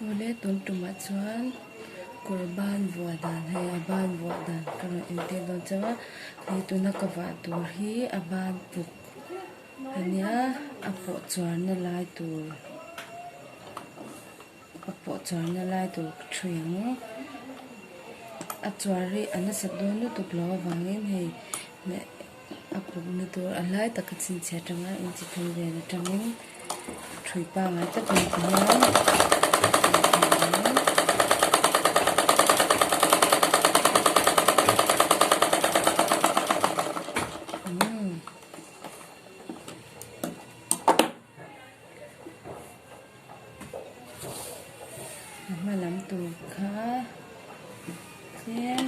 Awle tun tumah chuan kawr ban vuah dan hei a ban vuah dan ka rawn entir dawn chauh a hei tuna ka vah tur hi a ban puk a nia a pawh chuar na lai tur a pawh chuar na lai tur ka thui ang a chuar hi a nasat dawn lutuk loh avangin hei A pukna tur a hlai taka chhinchhiah atanga inchi thum vel atangin ṭhui pangngai takin ti hian A hma lam tur kha tlem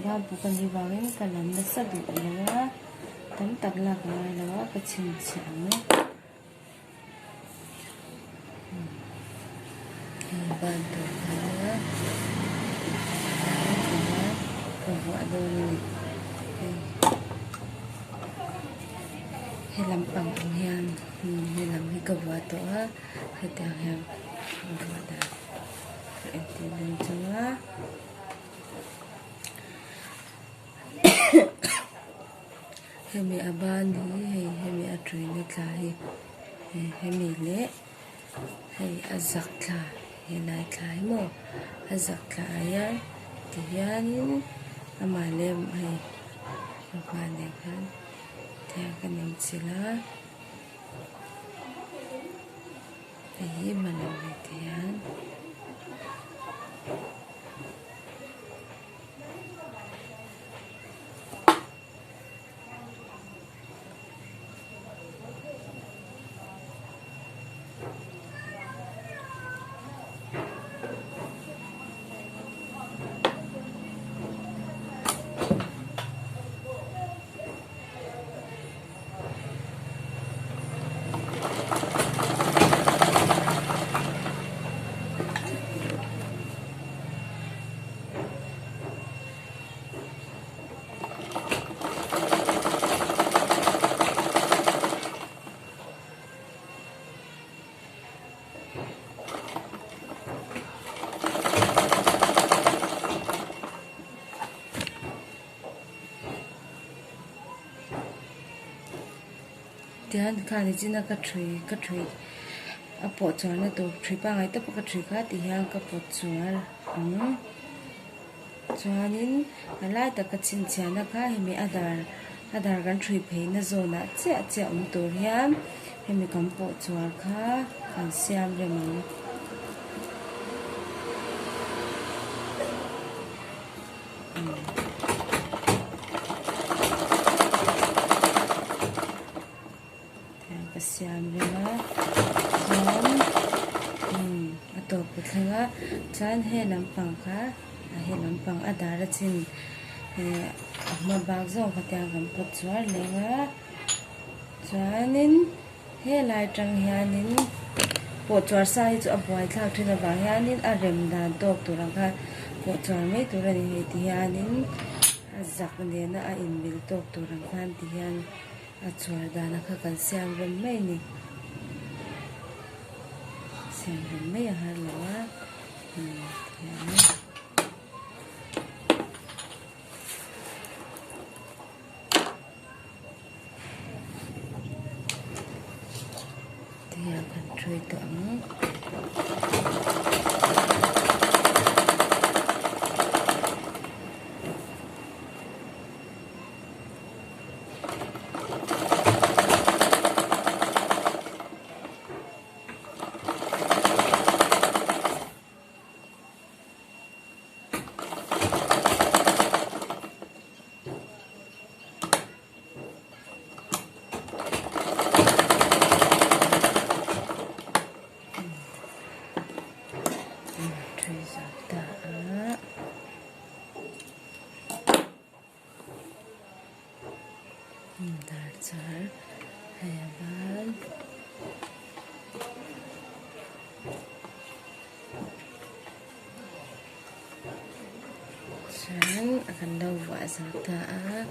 Ban puk a nih vangin ka lam nasa duh lo a, tam tak lak a ngai lo a, ka chhinchhiah ang. Hei ban tur kha ka vuah dawn a ni. Hei he lampang ang hian he lam hi ka vuah tawh a hetiang hian ka vuah dan ka entir dawn chauh a. Hemi a ban hi hei hemi a tuina thla hi hemi leh hei a zak thla helai thla hi maw a zak thla ah hian tihianin amah leh hei a hma nen khan tihian ka nem chilh a hei hi hma lam leh tihian. Tihian khani china ka thui ka thui a pawh chuarna tur thui pangngai tak pawh ka thui kha tihian ka pawt chuar ang. Chuanin a lai taka chhinchhiahna kha hemi a dar a dar kan hrui pheihna zawnah chiah chiah awm tur hian hemi kan pawh chuar kha kan siam rem ang. Ka siam reng a chuan umm a tawp ka thleng a chuan he lampang kha a he lampang a dar a chin eh a hma bak zawng kha tiang kan pawt chuar leng a chuanin helai atang hianin pawh chuar sa hi chu a buai thlak thin avang hianin a rem dan tawk tur ang khan pawh chuar mai tur a ni hei ti hianin a zak nena a inmil tawk tur ang khan ti hian. A chhuar dana kha kan siam rem mai a ni. Siam rem mai a har lo a tihian tihian kan thui tawh ang. Thui zawk ta a. Dar char hei a ban chuan a kan lo vuah zo ta a.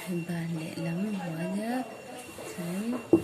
Ban lehlam hmuh a nia chuan.